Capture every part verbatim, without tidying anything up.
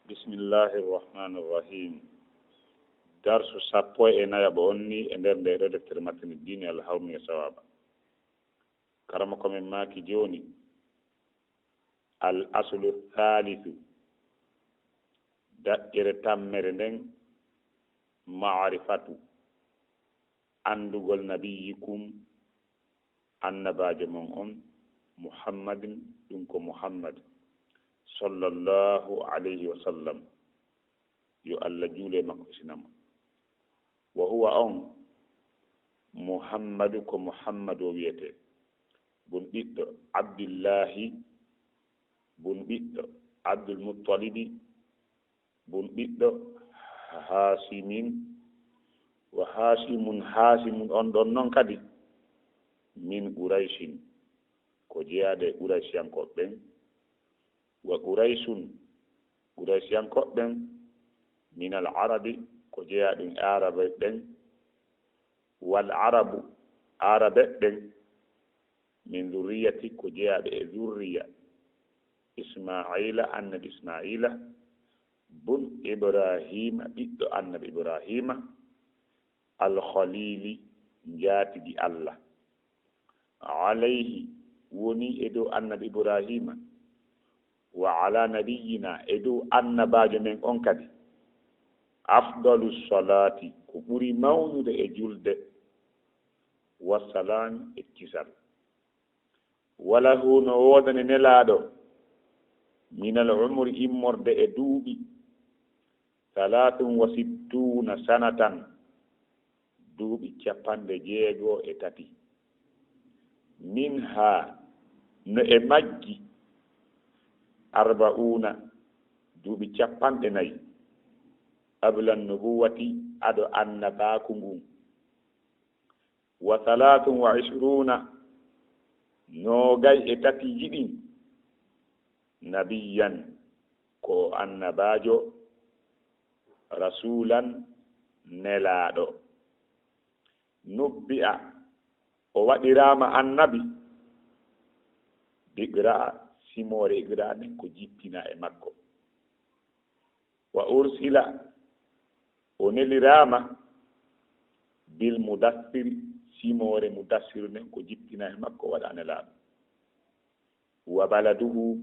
Bismillahi irrahmani irrahim. Darsu sappo e nayaɓo on ni e nder nde ɗo deftere Matni Dini Alhawmi e Sawaba. Karamoko men maaki jooni, al aslu thalithu, daƴƴere tammere nden, ma'rifatu, anndugol, nabiyyikum, annabaajo mon on, Muhammadin, ɗum ko Muhammad, sallallahu alayhi wa sallam, yo Allah juule makko e sinama. Wa huwa on, Muhammadu, ko Muhammadu o wiyete, bun ɓiɗɗo Abdillahi, bun ɓiɗɗo Abdul Muttalibi, bun ɓiɗɗo Haasimin, wa Haasimun, Haasimun on ɗon non kadi, min Qurayshin, ko jeyaaɗo e Quraysiyankooɓe ɓen, wa Qurayshun, Quraysiyankooɓe ɓen, minal Arabi, ko jeyaaɗo e Aarabe ɓen, wal Arabu, Aarabe ɓen, min zurriyati, ko jeyaaɓe e zurriya Ismaa'iila, annabi Ismaa'iila, bun Ibraahiima, ɓiɗɗo annabi Ibraahiima, al Khaliili, njaatigi Allah. Alayhi, woni e dow annabi Ibraahiima, wa ala nabiyyina, e dow annabaajo men on kadi, afdalu salaati, ko ɓuri mawnude e julde, wa salaami, e kisal. Walahu, no woodani Nelaaɗo, minal umri, immorde e duuɓi, salaatun wa sittuuna sanatan, duuɓi capanɗe jeego e tati. Minha, no e majji, arba'uuna, duuɓi capanɗe nayi, qabla nubuwwati, ado annabaaku ngun. Wa salaatun wa ishruuna, noogay e tati jiɗin, nabiyyan, ko o annabaajo, rasuulan, nelaaɗo. Nubbi'a, o waɗiraama annabi, biqra'a, simoore iqra'a nden ko jippinaa e makko. Wa ursila, o neliraama, bil mudassiri, simoore mudassiru nden ko jippinaa e makko, waɗa nelaaɗo. Wa baladuhu,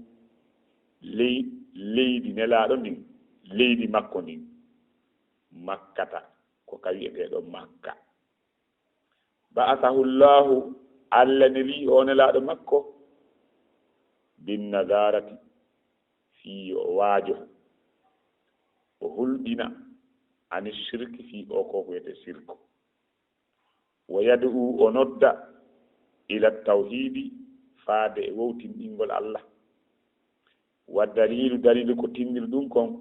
ley-, leydi nelaaɗo ndin, leydi makko ndin, Makkata, ko ka wi'etee ɗo Makka. Ba'athahu Allahu, Allah nelii o nelaaɗo makko, bin nazaarati, fii yo o waajo, o hulɓina, ani shirki, fii o ko wiyetee sirku. Wa yad'u, o nodda, ila tawhiidi, faade e wowtinɗingol Allah. Wa daliilu, daliilu ko tinndiri ɗum kon,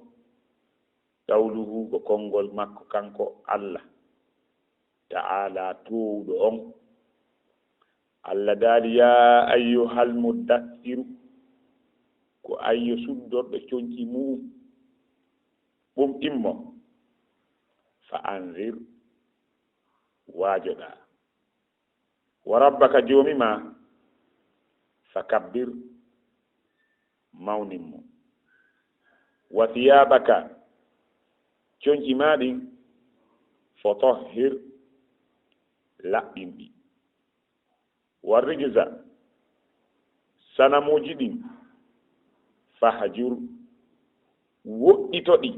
qawluhu, ko konngol makko kanko Allah, ta'ala, toowuɗo on. Allah daali, yaa ayyuhal muddassiru, ko an yo suddorɗo conci mu'un, ɓum ɗimmo, fa anzir, waajoɗaa. Wa rabbaka, Joomi maa, fa kabbir, mawnin mo. Wa siyaabaka, conci maa ɗin, fa tahhir, laɓɓin ɗi. Wa rijza, sanamuuji ɗin, fahjur, woɗɗito ɗi.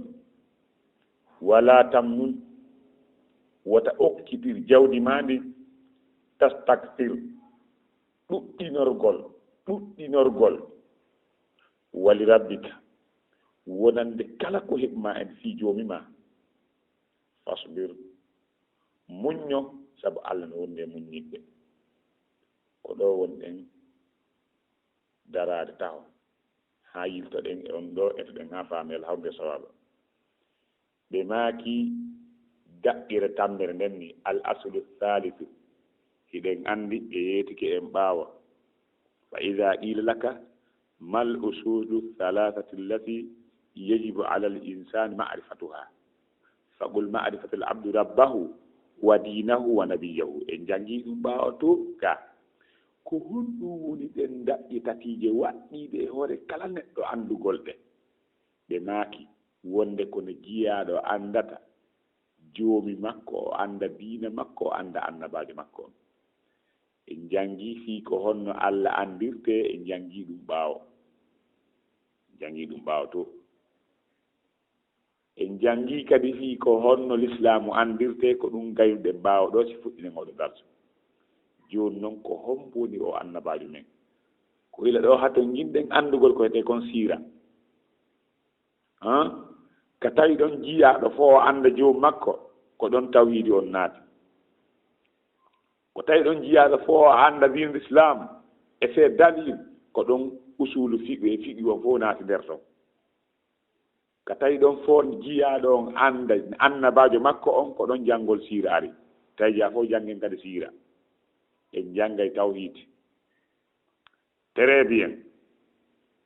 Wala tamnun, wota okkitir jawdi maa ndin, tastakthir, ɗuɗɗinorgol, ɗuɗɗinorgol. Wa li rabbika, wonande kala ko heɓi maa en fii Joomi maa, fasbir, muñño, sabu Allah no wondi e muññiiɓe. Ko ɗoo wonɗen daraade taho, haa yiltoɗen e on ɗoo, etoɗen haa faamee alhawde sawaaba. Ɓe maaki, daɓɓire tammere nden ni, al aslu thalithu, hiɗen anndi ɓe yeetike en ɓaawo. Fa idha qila laka, mal usulu thalathati allati yajibu ala al insani ma'rifatuha? Faqul ma'rifatul abdi rabbahu wa dinahu wa nabiyyahu. En janngi ɗum ɓaawo to ga. Ko honɗum woni ɗen daƴƴe tatiije waɗɗiiɗe e hoore kala neɗɗo anndugol ɗe? Ɓe maaki, wonde ko no jiyaaɗo anndata joomi makko, o annda diina makko, o annda annabaajo makko on. En njanngi fii ko honno Alla anndirtee, en njanngi ɗum ɓaawo. En njanngi ɗum ɓaawo to. En njanngi kadi fii ko honno lislaamu anndirtee, ko ɗum gaynuɗen ɓaawo ɗo si fuɗɗinen oɗo darsu. Jooni non ko hombo woni o annabaajo men? Ko ila ɗo hato nginɗen anndugol ko etee kon siira. Han? Ka tawi ɗon jiyaaɗo fof o annda joom makko, ko ɗon tawhiidi on naati. Ko tawi ɗon jiyaaɗo fof o annda diinul Islaam e see dalil, ko ɗon usulu fiqhu e fiqhu on fof naati nder ton. Ka tawi ɗon fof jiyaaɗo on annda annabaajo makko on, ko ɗon janngol siira ari. Tawi jaa fof janngen kadi siira. En janngay tawhiid. Très bien.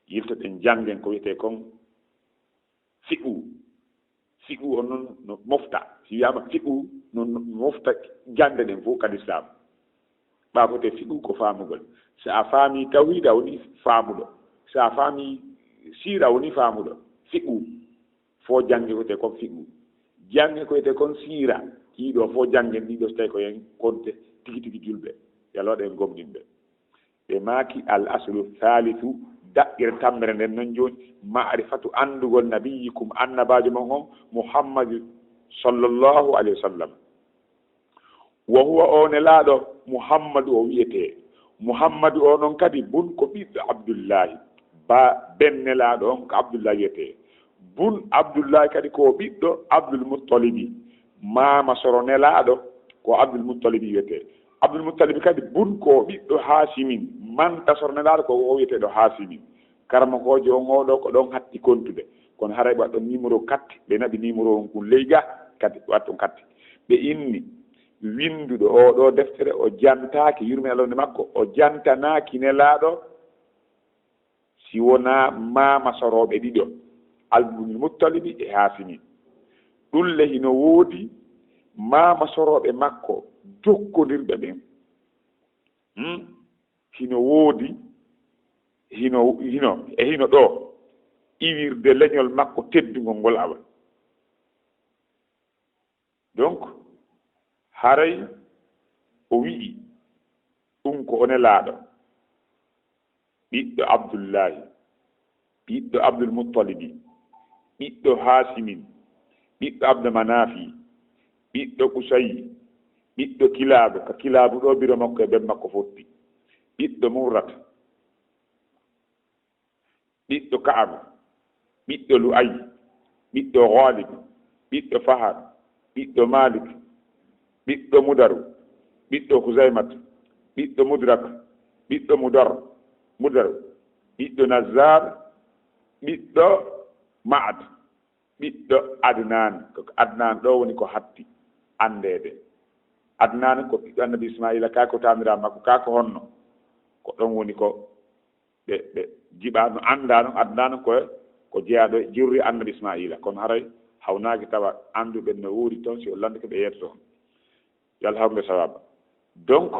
Yiltoɗen janngen ko wiyetee kon fiqhu. Fiqhu on non no mofta. Si wiyaama fiqhu, non no mofta jannde ɗen fof kadi Islaam. Ɓa ko te fiqhu ko faamugol. So a faami tawhiid a woni faamuɗo. So a faami siira a woni faamuɗo. Fiqhu. Fof jannge ko wiyetee kon fiqhu. Jannge ko wiyetee kon siira. Ɗii ɗoo fof janngen ɗii ɗoo so tawi ko en konte tigi tigi julɓe. Yo Allah waɗ en gomɗinɓe. Ɓe maaki, al aslu thalithu, daɓɓere tammere nden non jooni, ma'rifatu, anndugol, nabiyyikum, annabaajo mon on, Muhammadu sallallahu alayhi wa sallam. Wa huwa, o nelaaɗo, Muhammadu o wiyetee. Muhammadu o non kadi bun ko ɓiɗɗo Abdullahi, ba ben nelaaɗo on ko Abdullahi wiyetee. Bun Abdullahi kadi ko ɓiɗɗo Abdul Muttalibi, maama soro nelaaɗo ko Abdul Muttalibi wiyetee. Abdul Muttalibi kadi bun ko ɓiɗɗo Haasimin, manta soro nelaaɗo ko o wiyeteeɗo Haasimin. Karamokoojo on oo ɗoo ko ɗon hatti kontude, kono haray waɗ ɗon numéro katti, ɓe naɓi numéro on kun ley ga, kadi waɗ ɗon katti. Ɓe inni, winnduɗo oo ɗoo deftere, o jantaaki, yurme Allah wonde makko, o jantanaaki nelaaɗo, si wonaa maama sorooɓe ɗiɗo, Abdul Muttalibi e Haasimi. Ɗun le hino woodi maama sorooɓe makko jokkondirɓe ɓen. Hmm? Hino woodi, hino, hino, e hino ɗoo iwirde leñol makko teddungol ngol awa. Donc, haray o wi'i ɗun ko o nelaaɗo, ɓiɗɗo Abdullahi, ɓiɗɗo Abdul Muttalibi, ɓiɗɗo Haasimin, ɓiɗɗo Abdu Manafi, ɓiɗɗo Kusayi, ɓiɗɗo Kilaabu, ka Kilaabu ɗoo biro makko e ben makko fotti, ɓiɗɗo Murrata, ɓiɗɗo Ka'ab, ɓiɗɗo Lu'ay, ɓiɗɗo Ghalib, ɓiɗɗo Fahar, ɓiɗɗo Malik, ɓiɗɗo Mudaru, ɓiɗɗo Huzaymat, ɓiɗɗo Mudrak, ɓiɗɗo Mudar, Mudar, ɓiɗɗo Nazzar, ɓiɗɗo Ma'ad, ɓiɗɗo Adnan. Ko Adnan ɗoo woni ko hatti anndeede. Adnan ko ɓiɗɗo Annabi Ismaila, kaa ko taaniraawo makko, kaa ko honno? Ko ɗon woni ko ɓe, ɓe jiɓaano, anndaano, addaano ko, ko jeyaaɗo e jurri Annabi Ismaila. Kono haray hawnaaki tawa annduɓe no woodi ton, si o lanndike ɓe yeetoto on. Yo Allah hawru nde sawaaba. Donc,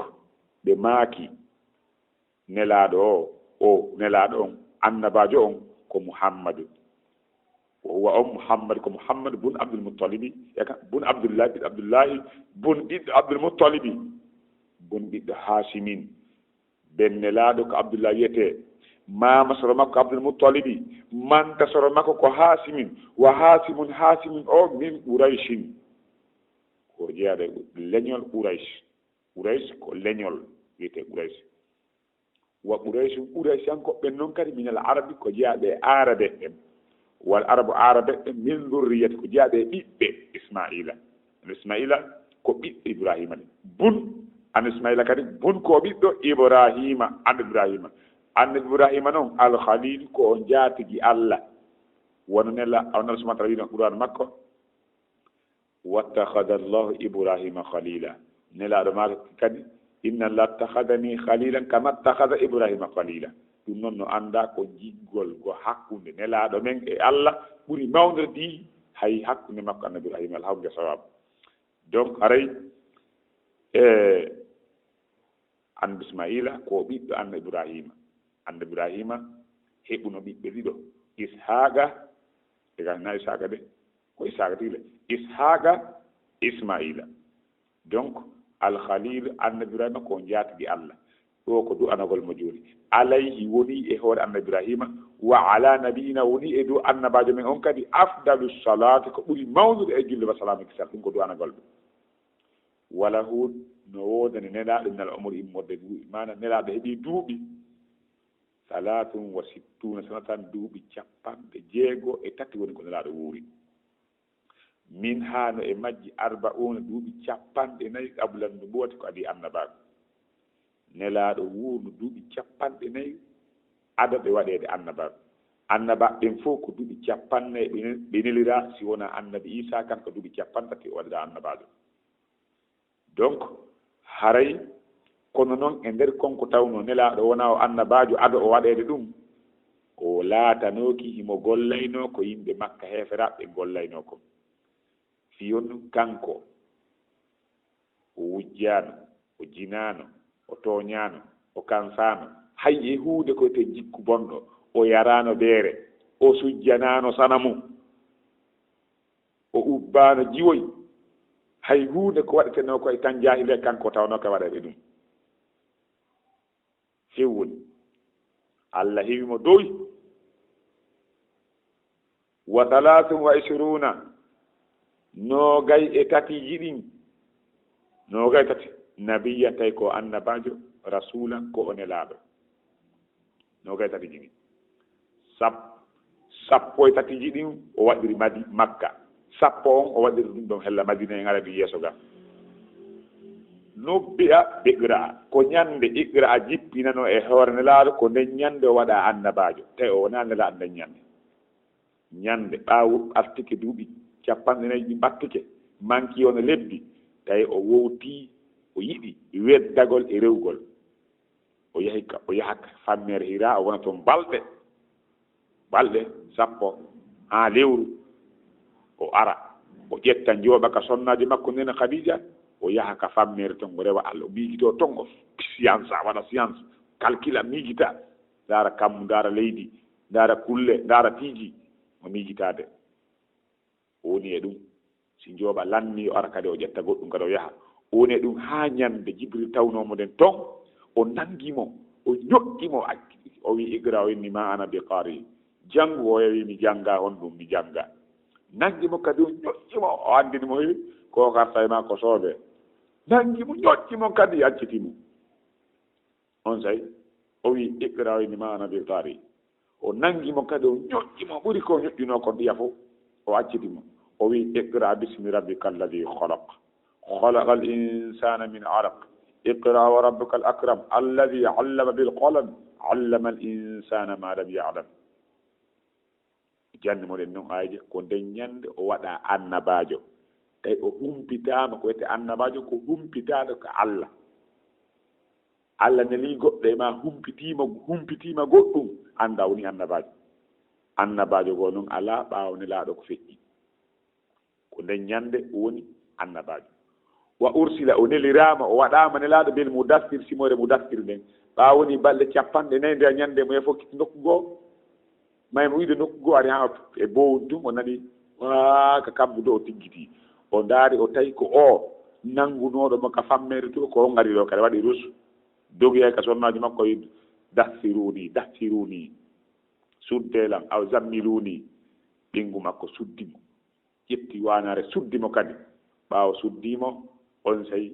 ɓe maaki, nelaaɗo o, o nelaaɗo on, annabaajo on, ko Muhammadu. Wa huwa on Muhammad, ko Muhammad bun Abdul Muttalibi, e ka, bun Abdullahi, ɓiɗɗo Abdullahi, bun ɓiɗɗo Abdul Muttalibi, bun ɓiɗɗo Haasimin. Ben nelaaɗo ko Abdullahi wiyetee. Maama soro makko Abdul Muttalibi. Manta soro makko ko Haasimin. Wa Haasimun, Haasimin o min Qurayshin. Ko jeyaaɗo e leñol Quraysh. Quraysh ko leñol wiyetee Quraysh. Wa Qurayshun, Qurayshankooɓe ɓen non kadi minal Arabi ko jeyaaɓe e Aarabe ɓen. Wal Arabu, Aarabe ɓen, min zurriyati, ko jeyaaɓe e ɓiɓɓe Ismaila. Ismaila ko ɓiɓɓe Ibrahima ɗin. Bun, an Ismaila kadi, bun ko ɓiɗɗo Ibrahima, an Ibrahima. An Ibrahima non, Al Khalil, ko o njaatigi Allah. Wano nela, o nela subhanahu wa ta'ala wi'no Qur'an makko, "Wattakhadha Allahu Ibrahima khalila." Nelaaɗo maaka kadi, "Inna Allah attakhadhani khalilan kama attakhadha Ibrahima khalila." Ɗum noon no anndaa ko jiggol ngo hakkunde nelaaɗo men e Allah ɓuri mawnirde hay hakkunde makko Annabi Ibrahima, alhamdu e sawaab. Donc, haray, e, Annabi Ismaila ko ɓiɗɗo Annabi Ibrahima. Annabi Ibrahima heɓuno ɓiɓɓe ɗiɗo, Ishaaqa Ɓe ga na Isaaqa de, ko Isaaqa tigi le. Isaaqa, Ismaila. Donc, Al Khalil, Annabi Ibrahima ko njaatigi Allah. Ɗo ko du'anagol mo jooni. Alayhi woni e hoore Annabi Ibrahima, wa ala nabiyina woni e dow annabaajo men on kadi, afdalu salati, ko ɓuri mawnude e julde wa salaamu kisal, ɗum ko du'anagol ɓe. Walahu no woodani nelaaɗo minal umuri immorde duuɓi, maana nelaaɗo heɓi duuɓi. Salatun wa sittuna sanatan, duuɓi capanɗe jeego e tati woni ko nelaaɗo wuuri. Min haa no e majji arba'una, duuɓi capanɗe nayi qabla nubuwati, ko adii annabaaku. Nelaaɗo wuurno duuɓi capanɗe nayi ado ɓe waɗeede annabaaku. Annabaaɓe ɓen fof ko duuɓi capanɗe nayi ɓe, ɓe neliraa, si wonaa annabi Iisaa kan ko duuɓi capanɗe tati o waɗiraa annabaajo. Donc, haray, kono noon e nder kon ko tawnoo nelaaɗo wonaa o annabaajo ado o waɗeede ɗum, o laatanooki himo gollaynoo ko yimɓe Makka heeferaaɓe ɓe gollaynoo kon. Fiyon kanko, o wujjaano, o jinaano, o tooñaano, o kansaano. Hay e huunde ko wiyetee jikku bonɗo, o yaraano beere, o sujjanaano sanamu, o ubbaano jiwoy. Hay huunde ko waɗetenoo ko e tan jaahiliya, kanko tawnoo ka waɗa ɓe ɗum. Few woni. Allah hewi mo doy. Wa thalathun wa ishruna, noogay e tati yiɗin, noogay tati, nabiyyan, tawi ko annabaajo, rasulan, ko o nelaaɗo. Noogay e tati yiɗin. Sap-, sappo e tati yiɗin o waɗiri Madi-, Makka. Sappo on o waɗiri ɗum ɗon hella Madina en ara ɗum yeeso ga. Nubbi'a bi Iqra, ko ñande Iqra jippinano e hoore nelaaɗo, ko nden ñande o waɗa annabaajo. Tawi o wonaa nelaaɗo nden ñande. Ñande ɓaawo artike duuɓi capanɗe nayi ɗi mbattike, manki on e lebbi, tawi o wowti, o yiɗi weddagol e rewgol. O yahi ka, o yaha ka fammeere Hira, o wona toon balɗe, balɗe sappo haa lewru. O ara, o ƴetta njooɓa ka sonnaajo makko nene Khadija, o yaha ka fammeere toon, o rewa Allah, o miijitoo toon, o science, a waɗa science, calcul, a miijita, ndaara kammu, ndaara leydi, ndaara kulle, ndaara piiji, o miijitaade. O woni e ɗum. Si njooɓa lanni, o ara kadi, o ƴetta goɗɗum kadi, o yaha. O woni e ɗum haa ñande Jibril tawnoo mo nden ton, o nangi mo, o ñoƴƴi mo, o wi, "Iqra, o inni, ma ana bi qari." Janngu, o wi, "Mi jannga honɗum, mi jannga." Nangi mo kadi, o ñoƴƴi mo, o anndini mo, "Hi, ko karta e ma ko soobe." Nangi mo, ñoƴƴi mo kadi, acciti mo. Onsay o wi, "Iqra, o inni, ma ana bi qari." O nangi mo kadi, o ñoƴƴi mo, ɓuri ko ñoƴƴunoo kon ɗiya fof, o acciti mo. O wi, "Iqra bismi rabbika alladi khalaq. Khalaqal insana min alaq. Iqra wa rabbuka al akram. Alladi allama bil qalam. Allama al insana ma lam ya'lam." Janni mo ɗen non aayeeje, ko nden ñande o waɗa annabaajo. Tawi o humpitaama, ko wiyetee annabaajo, ko humpitaaɗo ka Allah. Allah nelii goɗɗo e ma, humpitiima, humpitiima goɗɗum, annda woni annabaajo. Annabaajo goo non alaa ɓaawo nelaaɗo ko feƴƴi. Ko nden ñande o woni annabaajo. Wa ursila, o neliraama, o waɗaama nelaaɗo bil mudassir, simoore mudassir nden. Ɓaawo woni balɗe capanɗe nayi, nde ñande mo e fokkiti nokku goo. May mo wiide nokku goo, ari haa e bowon tun, o nani waa ka kammu do, o tiggiti. O ndaari, o tawi ko o nangunooɗo mo ka fammeere to, ko o ngari ɗo kadi waɗi rus. Dogi hay ka sonnaajo makko, wi, "Dassiruni, dassiruni. Sudde lan, aw zammiluni." Ɓinngu makko suddi mo. Ƴetti waanaare, suddi mo kadi. Ɓaawo suddi mo, onsay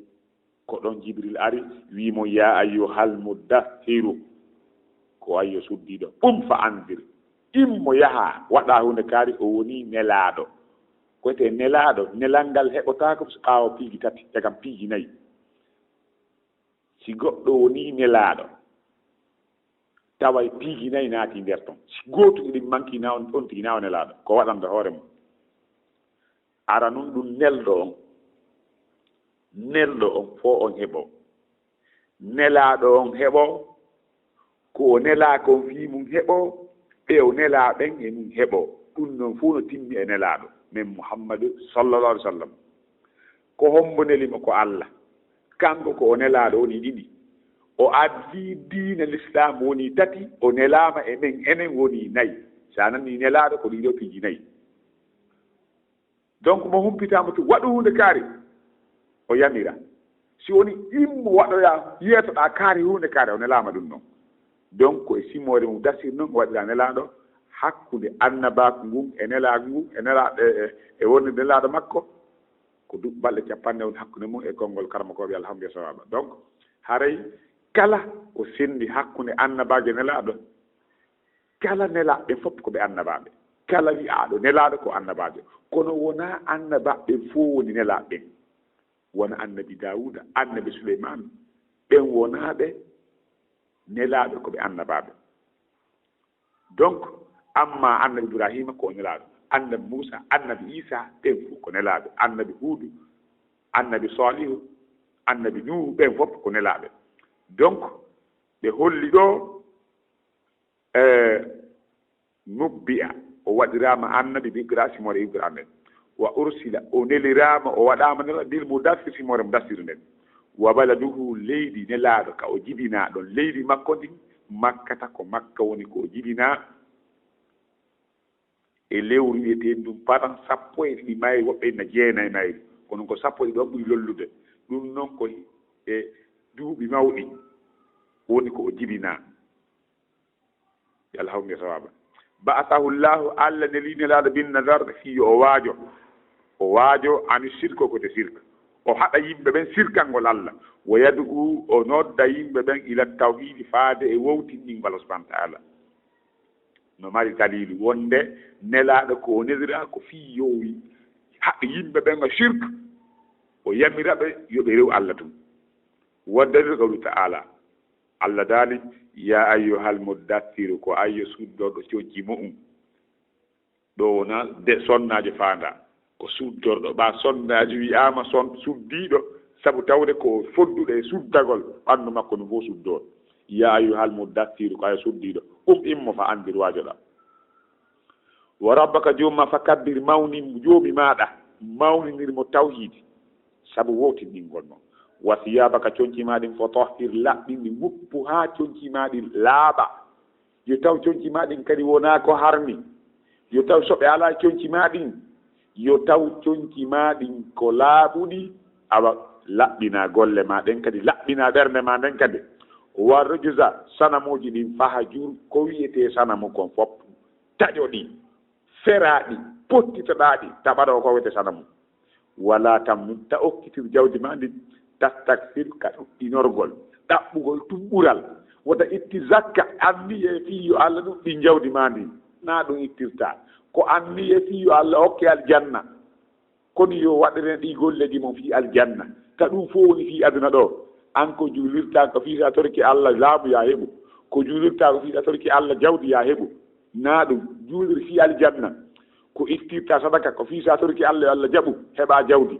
ko ɗon Jibril ari, wii mo, "Yaa ayyuhal muddassiru." Ko ayyo suddiiɗo. "Qum fa anzir." Immo yaha, waɗa huunde kaari, o woni nelaaɗo. Ko wiyetee nelaaɗo, nelal ngal heɓotaako so ɓaawo piiji tati, cagam piiji nayi. Si goɗɗo woni nelaaɗo, taway piiji nayi naati nder ton. Si gootu e ɗin manki, na on, on tigi na o nelaaɗo. Ko waɗanta hoore mum. Ara nun ɗum nelɗo on. Nelɗo on fof on heɓo. Nelaaɗo on heɓo. Ko o nelaa kon fii mum heɓo. Ɓe o nelaa ɓen e mum heɓo. Ɗum non fof no timmi e nelaaɗo men Muhammadu sallallahu alaihi wasallam. Ko hombo neli mo? Ko Allah. Kanko ko o nelaaɗo woni ɗiɗi. O addi diina Lislaam woni tati, o nelaama e men enen woni nayi. Sa nani nelaaɗo ko ɗiɗo piiji nayi. Donc mo humpitaama tun, waɗu huunde kaari, o yamira. Si woni immo waɗoya, yeetoɗaa kaari, huunde kaari, o nelaama ɗun non. Donc ko e simoore mum dasiri non, o waɗira nelaaɗo hakkunde annabaaku ngun e nelaagu ngun, e nelaaɗo, e, e, e wonde nelaaɗo makko. Ko du-, balɗe capanɗe woni hakkunde mum e konngol karamokooɓe, alhamdu e sawaaba. Donc haray kala ko senndi hakkunde annabaajo e nelaaɗo, kala nelaaɓe ɓen fof ko ɓe annabaaɓe. Kala wi'aaɗo nelaaɗo ko annabaajo. Kono wonaa annabaaɓe ɓen fof woni nelaaɓe ɓen. Wona annabi Daawuda, annabi Suleymaana, ɓen wonaa ɓe nelaaɓe, ko ɓe annabaaɓe. Donc, amma annabi Ibraahiima ko o nelaaɗo, annabi Muusaa, annabi Iisaa, ɓen fof ko nelaaɓe, annabi Huudu, annabi Saalihu, annabi Nuuhu, ɓen fof ko nelaaɓe. Donc ɓe holli ɗoo, eh, nubbi'a, o waɗiraama annabi bi qira'ati simoore Ibraahiima. Wa ursila, o neliraama, o waɗaama nelaaɗo bil mudassir, simoore mudassir nden. Wa baladuhu, leydi nelaaɗo ka o jibinaa ɗon, leydi makko ndin, Makkata, ko Makka woni ko o jibinaa. E lewru wi'eteendu ndun paran sappo e ɗiɗi mayri, woɓɓe inna jeenay mayri, kono ko sappo e ɗiɗi on ɓuri lollude. Ɗun non ko e duuɓi mawɗi woni ko o jibinaa. Yo Allah hawru nde sawaaba. Ba'athahu Allahu, Allah nelii nelaaɗo bin nadar, fii yo o waajo. O waajo ani sirko, ko te sirka. O haɗa yimɓe ɓen sirkangol Allah. Wa yad'u, o nodda yimɓe ɓen ila tawhiidi, faade e wowtinɗingol Allah subhanahu wa ta'ala. No mari daliilu wonde nelaaɗo ko o neliraa ko fii yo wi-, haɗa yimɓe ɓen e sirk, o yamira ɓe yo ɓe rew Allah tun. Wa daliilu qawlu ta'ala, Allah daali, "Yaa ayyuhal muddathiru", ko ayyo suddorɗo conci mu'un. Ɗoo wona de sonnaajo faandaa. Ko suddorɗo. Ɓaa sonnaajo wi'aama son-, suddiiɗo, sabu tawde ko fodduɗo e suddagol ɓanndu makko ndun fof suddoo. "Yaa ayyuhal muddathiru", ko ayyo suddiiɗo. "Qum", immo, "fa anzir", waajoɗaa. "Wa rabbaka", joomum maa, "fa kabbir", mawnin joomi maaɗa, mawninir mo tawhiidi, sabu wowtinɗingol mo. "Wa thiyabaka", conci maa ɗin, "fa tahhir", laɓɓin ɗi, wuppu haa conci maa ɗin laaɓa. Yo taw conci maa ɗin kadi wonaa ko harmi. Yo taw soɓe alaa e conci maa ɗin. Yo taw conci maa ɗin ko laaɓuɗi. Awa, laɓɓinaa golle maa ɗen kadi, laɓɓinaa ɓernde maa nden kadi. "Wa rujza", sanamuuji ɗin, "fahjur", ko wi'etee sanamu kon fof, taƴo ɗi, feraa ɗi, pottitoɗaa ɗi, taɓa ɗoo ko wi'etee sanamu. "Wala tamnun", ta okkitir jawdi maa ndin, "tastakthir", ka ɗuɗɗinorgol, ɗaɓɓugol tun ɓural. Wota ittir zakka, anniye fii yo Allah ɗuɗɗin jawdi maa ndin, naa ɗun ittirtaa. Ko anniye fii yo Allah okke aljanna. Kono yo waɗiren ɗii golleeji mon fii aljanna. Ka ɗun fof woni fii aduna ɗoo. An ko juulirtaa ko fii si a torike Allah laamu yo a heɓu. Ko juulirtaa ko fii si a torike Allah jawdi yo a heɓu. Naa ɗun, juulir fii aljanna. Ko ittirtaa sadaka ko fii si a torike Allah yo Allah jaɓu, heɓaa jawdi.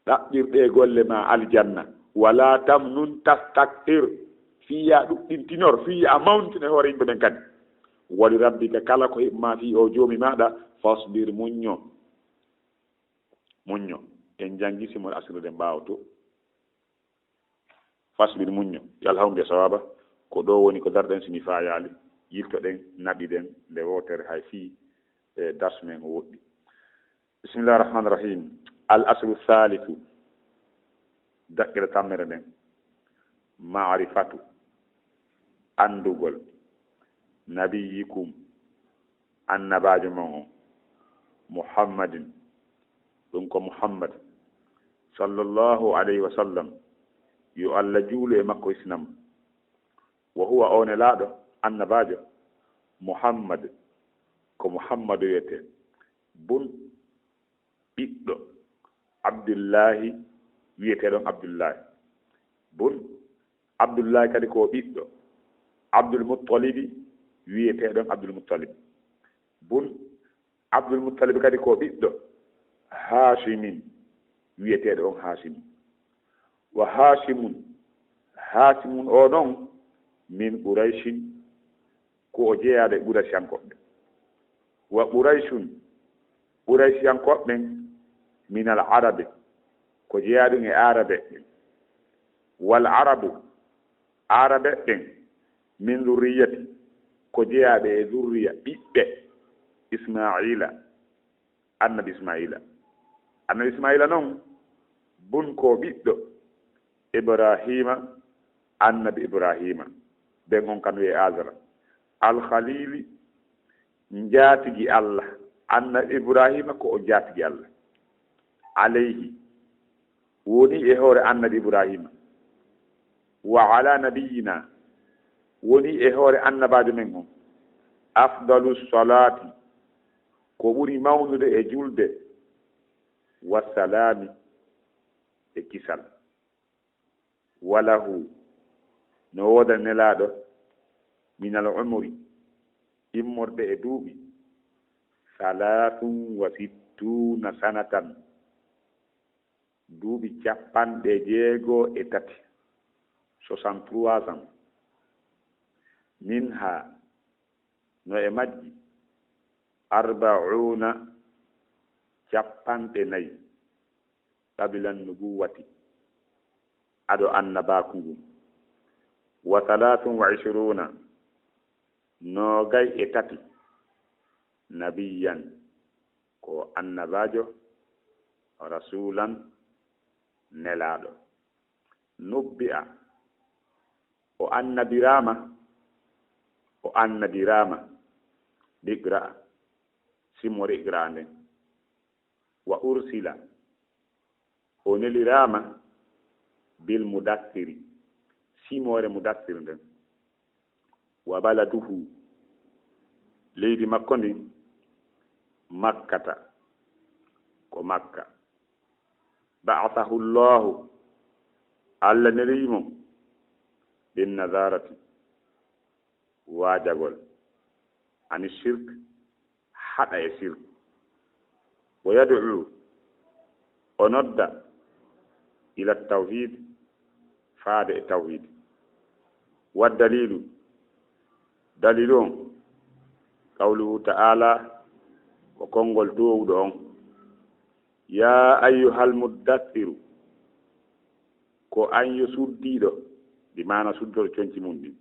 Ɗaɓɓir ɗee golle maa aljanna. "Wala tamnun tastakthir", fii yo a ɗuɗɗintinor, fii yo a mawntin e hoore yimɓe ɓen kadi. "Wa li rabbika", kala ko heɓu maa fii oo joomi maaɗa, "fasbir", muñño. Muñño. En janngi simoore asirde nden ɓaawo to. "Fasbir", muñño. Yo Allah hawru nde sawaaba. Ko ɗoo woni ko darɗen, si mi faayaali, yiltoɗen, naɓiɗen nde wootere hay fii, e, darsu men o woɗɗi. Bismillahir Rahmanir Rahim. Al aslu thalithu. Daɓɓere tammere nden. Ma'rifatu. Anndugol. Nabiyyikum. Annabaajo mon on. Muhammadin. Ɗun ko Muhammad. Sallallahu alayhi wa sallam. Yo Allah juulu e makko, hisina mo. Wa huwa, o nelaaɗo, annabaajo. Muhammad. Ko Muhammadu wi'etee. Bun, ɓiɗɗo Abdullahi, wi'eteeɗo on Abdullahi. Bun Abdullahi kadi ko ɓiɗɗo Abdul Muttalibi, wi'eteeɗo on Abdul Muttalib. Bun Abdul Muttalib kadi ko ɓiɗɗo Haashimin, wi'eteeɗo on Haashimi. Wa Haashimun, Haashimun o non, min Qurayshin, ko o jeyaaɗo e Qurayshiyankooɓe. Wa Qurayshun, Qurayshiyankooɓe ɓen, minal Arabi, ko jeyaaɗum e Aarabe ɓen. Wal Arabu, Aarabe ɓen, min zurriyati, ko jeyaaɓe e zurriya, ɓiɓɓe Ismaa'iila. Annabi Ismaila. Annabi Ismaila non, bun ko ɓiɗɗo Ibrahima, Annabi Ibrahima. Ben on kan wi'e Azara. Al-Khalili, njaatigi Allah. Annabi Ibrahima ko o njaatigi Allah. Alayhi, woni e hoore Annabi Ibrahima. Wa ala nabiyyina, woni e hoore Annabaajo men on. Afdalu salati, ko ɓuri mawnude e julde, wa salami, e kisal. Walahu, no woodani Nelaaɗo, minal umuri, immorde e duuɓi, salaatun wa sittuuna sanatan, duuɓi capanɗe jeego e tati, soixante-trois ans. Minha, no e majji, arba'una, capanɗe nayi, qablan nubuwati, ado annabaaku ngun, wa salaatun wa ishruuna, noogay e tati, nabiyyan, ko annabaajo, rasuulan, nelaaɗo. Nubbi'a, o annabiraama, o annabiraama, biqra'a, simore iqra'a nden. Wa ursila, o neliraama, bil mudassiri, simore mudassir nden. Wa baladuhu, leydi makko ndin, Makkata, ko Makka. Ba'athahu Allahu, Allah nelii mo, bin nazarati, waajagol, ani shirk, haɗa e shirk. Wa yad'u, o nodda, ila tawhid, faade e tawhid. Wa dalilu, dalilu on, qawluhu ta'ala, ko konngol duwowɗo on, ya ayyuhal muddathiru, ko an yo suddiiɗo, bi maana suddoto conci mun ɗin.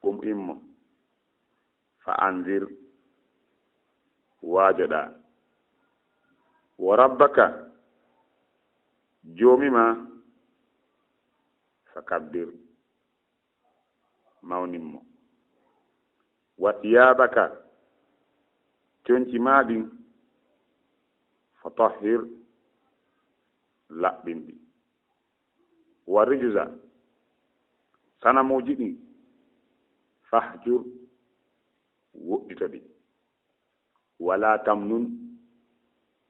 Qum, immo. Fa anzir, waajoɗaa. Wa rabbaka, Joomi maa, fa kabbir, mawnin mo. Wa tiyaabaka, conci maa ɗin, fa tahhir, laɓɓin ɗi. Wa rijza, sanamuuji ɗin, fahjur, woɗɗito ɗi. Wala tamnun,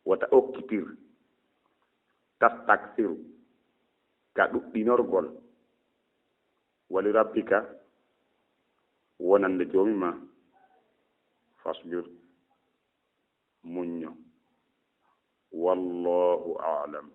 wota okkitir, tastaksiru, ka ɗuɗɗinorgol. Wali rabbika, wonande Joomi maa, fasbir, muñño. Wallahu a'lam.